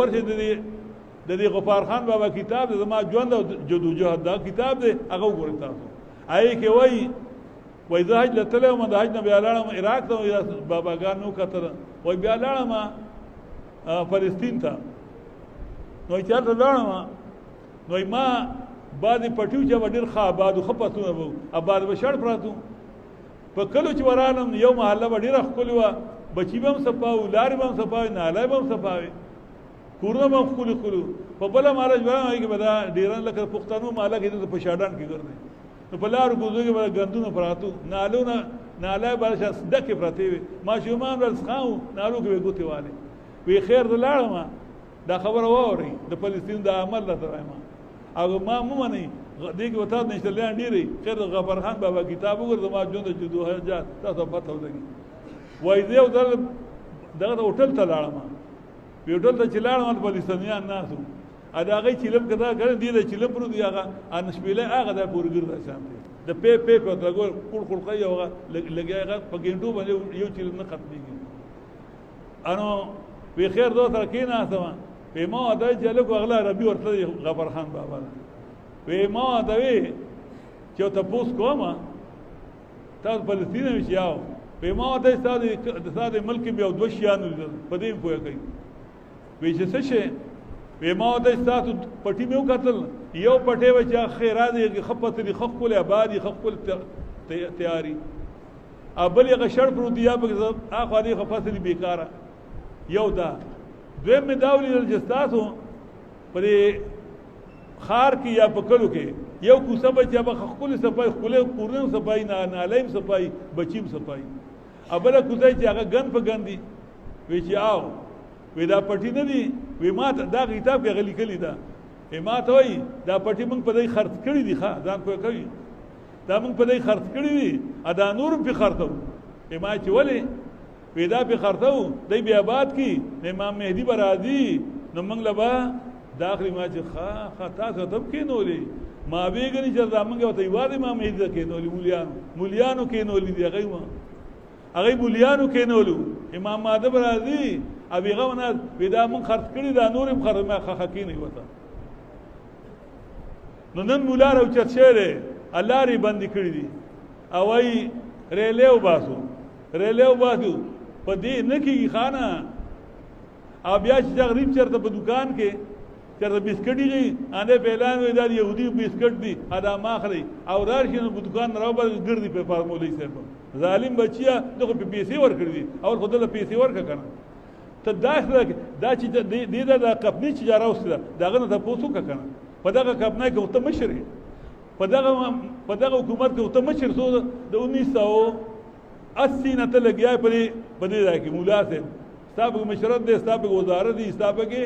ورشه د دې غفار خان بابا کتاب دی، زما ژوند او جدوجهد دا کتاب دی، هغه وګورئ تاسو. هغې کې وایي، وایي زه حج له تللی وم، د حج نه بیا لاړم عراق ته، باباګان مې وکتل، وایي بیا لاړم فلسطین ته. نو چې هلته لاړم، نو ما بعضې پټیو چې به ډېر ښه آباد و، ښه پسونه به وو، آباد به شړ پراته وو. په کلو چې ورالم، یو محله به ډېره ښکلې وه، بچي به هم صفا وو، لارې به هم صفا وې، نالۍ به هم صفا وې، کورونه به هم ښکلي ښکلي وو. په بله محله چې ورالم، هغې کې به دا ډېران لکه پښتنو محله کې دلته په شاډان کې ګرځي، نو په لارو کوڅو کې به ګندونه پراته وو، نالونه نالۍ به ډکې پرتې وې، ماشومان به څښا وو، نالو کې به یې ګوتې والې. وی خیر زه لاړم، دا خبره واورئ، د فلسطین د عمل راته وایم، هغه ما مه منئ، دې کې به تاسو نشتلیان ډېر وي. خیر د غفار خان بابا کتاب وګوره، زما ژوند د جدوجهد، تاسو به پته ولګي. وایي زه یو ځل دغه د هوټل ته لاړم، وی هوټل ته چې لاړم، هلته فلسطینیان ناست وو، د هغې چیلم که دا کړی دی، د چیلم پروت دی، هغه ان شپېلی هغه ځای پورې ګرځي شان دی، د پې پې په لګول کړ کړ کوي، هغه لګیا هغه په ګینټو باندې یو چیلم نه ختمېږي. انو وی خیر دوه سره کېناستم، وی ما ورته ویل چې هلکو هغله عربي ورته دی غفار خان بابا ده، وی ما ورته وی چې تپوس کوم تاسو فلسطین یې چې یاو، وی ما ورته ستا د ملک کې بیا دوه شیان ولیدل، په دې پوه کوي. وی چې څه شی؟ وی ما ورته ستاسو پټي مې وکتل، یو پټی وه چې هغه ښېرا دی، ښه پتلي، ښه ښکلې آبادي، ښه ښکلې تیاري، او بل یې غشړ پروت دی، یا پکې اخوا دې ښه فصل بېکاره. یو دا، دویم مې دا ولیدل چې ستاسو په دې ښار کې یا په کلو کې یو کوڅه به چې هغه ښکلې صفایي، ښکلې کورونه هم صفایي، نالۍ هم صفایي، بچي هم صفایي، او بله کوڅه چې هغه ګند په ګند دي. وی چې آو، وی دا پټي نه دي، وی ما ته دا کتاب کې هغه لیکلي ده، وی ما ته وایي دا پټي موږ په دې خرڅ کړي دي، ښه ځان پوه کوي، دا موږ په دې خرڅ کړي دي، دا نور هم پې خرڅوو. وی ما چې ولې؟ وی دا پې خرڅوو، دی بیا آباد کړي، امام مهدي به راځي، نو موږ له به دا اخلي. ما چې ښه ښه تاسو ته هم کښېنولې، ما ویګني چې دا موږ ورته یوازې امام مهدي ته کښېنولې، مولیانو کښېنولې دي، هغوی ما هغوی مولیانو کښېنولو، امام مهدي به راځي او هغه ونه وی دا موږ خرڅ کړي، دا نور هم خرڅ، ما ښه ښه کښېنوي ورته. نو نن مولا راوچت شوی دی، لارې بندې کړې دي، او وایي ریلې وباسو، ریلې وباسو، په دې نه کېږي خانه. او بیا چې غریب چېرته په دوکان کې چېرته بسکټ یې انې په اعلان وي دا یهودي بسکټ دي، دا ما اخلي، او راشي نو په دوکان راوباسي، ګرځي په فارمولۍ صاحب ظالم بچیه، ده خو پې پیسې ورکړي دي، اول خو ده له پیسې ورکړه که نه. ته دا دا چې دې دا کپنۍ چې راوستې ده، د هغه نه تپوس وکړه که نه، په دغه کپنۍ کې خو ته مشر یې، په دغه حکومت کې خو ته مشر څو د 1980 نه ته لګیا په دې ځای کې مولا صاحب، ستا په مشرت دی، ستا په وزارت دی، ستا په کې